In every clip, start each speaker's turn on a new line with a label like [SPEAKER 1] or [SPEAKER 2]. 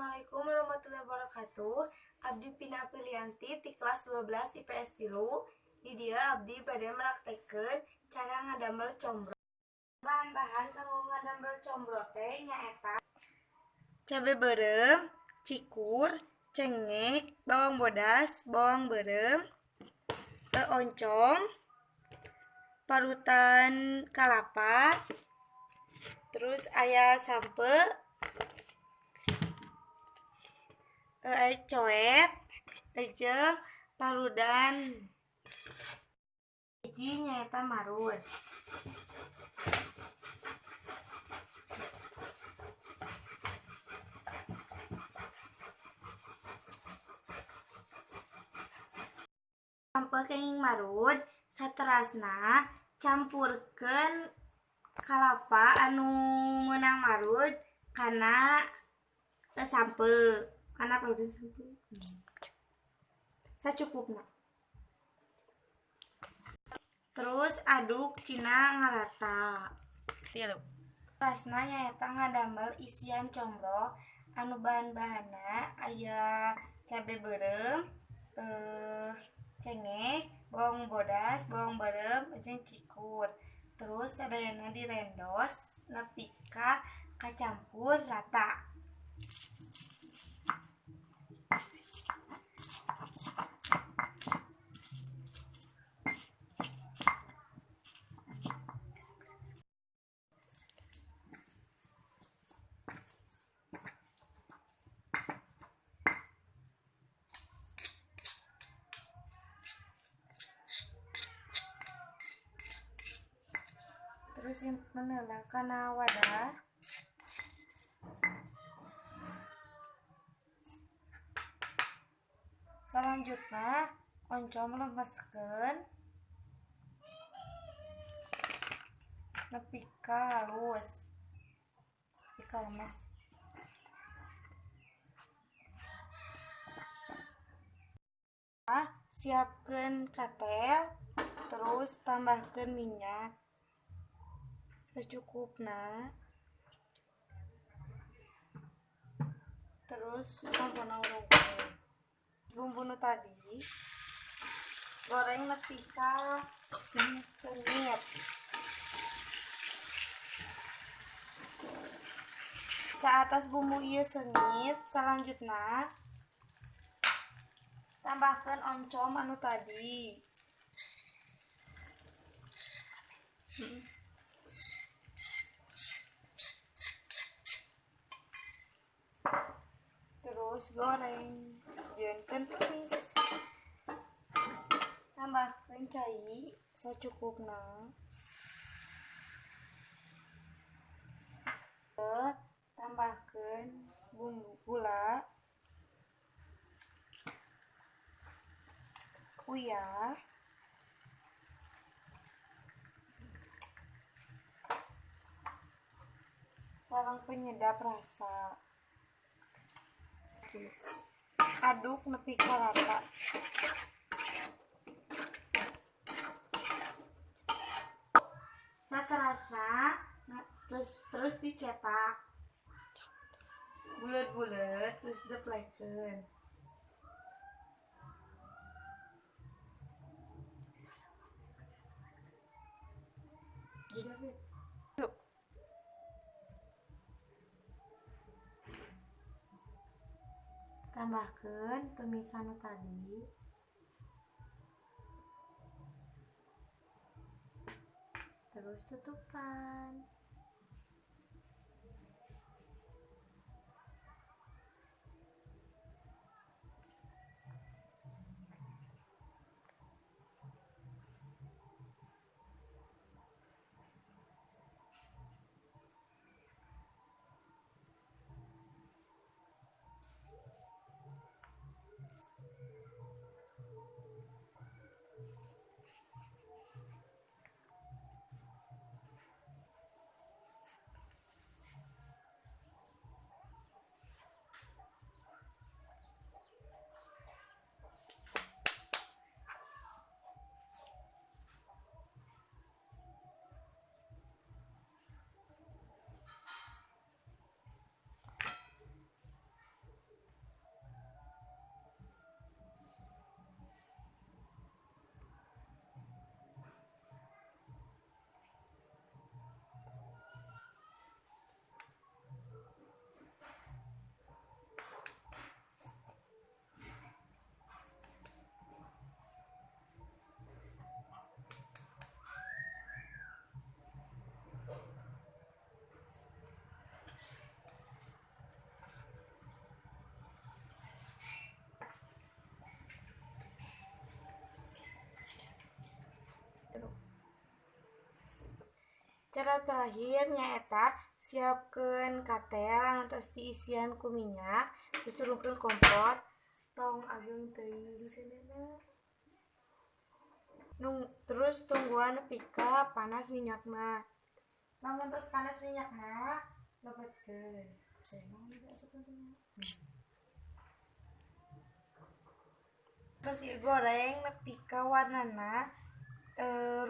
[SPEAKER 1] Assalamualaikum warahmatullahi wabarakatuh. Abdi Pina Aprilianti ti kelas 12 IPS 3. Di dieu abdi bade meraktekeun cara ngadamel combro. Bahan-bahan kanggo ngadamel combro teh nyaeta cabe beureum, cikur, cengek, bawang bodas, bawang beureum, oncom, parutan kalapa, terus aya sampeu, coet, jeung parudan. Hiji nyaeta marut. Sampeu kenging marut, saterasna campurkeun kalapa anu meunang marut kana sampeu, kana parudan sampeu. Sacukupna. Terus aduk cina ngarata.
[SPEAKER 2] Silu.
[SPEAKER 1] Rasna nyaeta ngadamel isian combro anu bahan-bahanna aya cabe beureum, cengek, bawang bodas, bawang beureum, jeung cikur. Terus sadayana direndos nepi ka kacampur rata. Terus meneula kana wadah. Selanjutnya oncom lemeskeun nepi ka halus, nepi ka lemes. Siapkeun katel, terus tambahkeun minyak secukupna, terus kompona urungkeun. Bumbu nu tadi goreng nepi ka sengit. Saatos bumbu ieu sengit, selanjutna tambahkeun oncom anu tadi. Terus goreng jieunkeun tumis. Tambahkeun cai sacukupna. Tambahkeun bumbu gula, uyah, sareng penyedap rasa. Aduk nepi ka rata. Saterasna terus dicetak bulet-bulet, terus diplekeun. Tambahkeun tumisan nu tadi. Terus tutupan. Cara terakhir nyaeta siapkeun katel anu tos diisian ku minyak, terus turunkeun kompor, tong ageung teuing seuneu. Terus tungguan nepi ka panas minyakna. Lamun tos panas minyakna, lebetkeun. Terus digoreng nepi ka warnana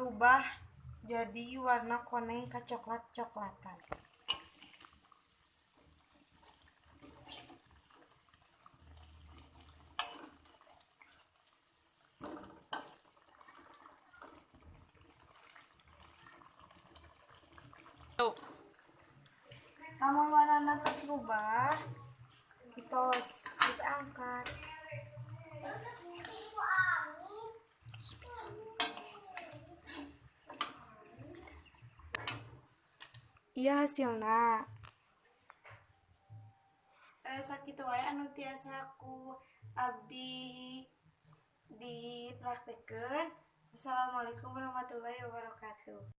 [SPEAKER 1] rubah jadi warna koneng kacoklat-coklatan. Lamun warnana tos rubah, tos terus angkat. Iya hasilna. Sakitu wae anu tiasa ku abdi dipraktekeun. Assalamualaikum warahmatullahi wabarakatuh.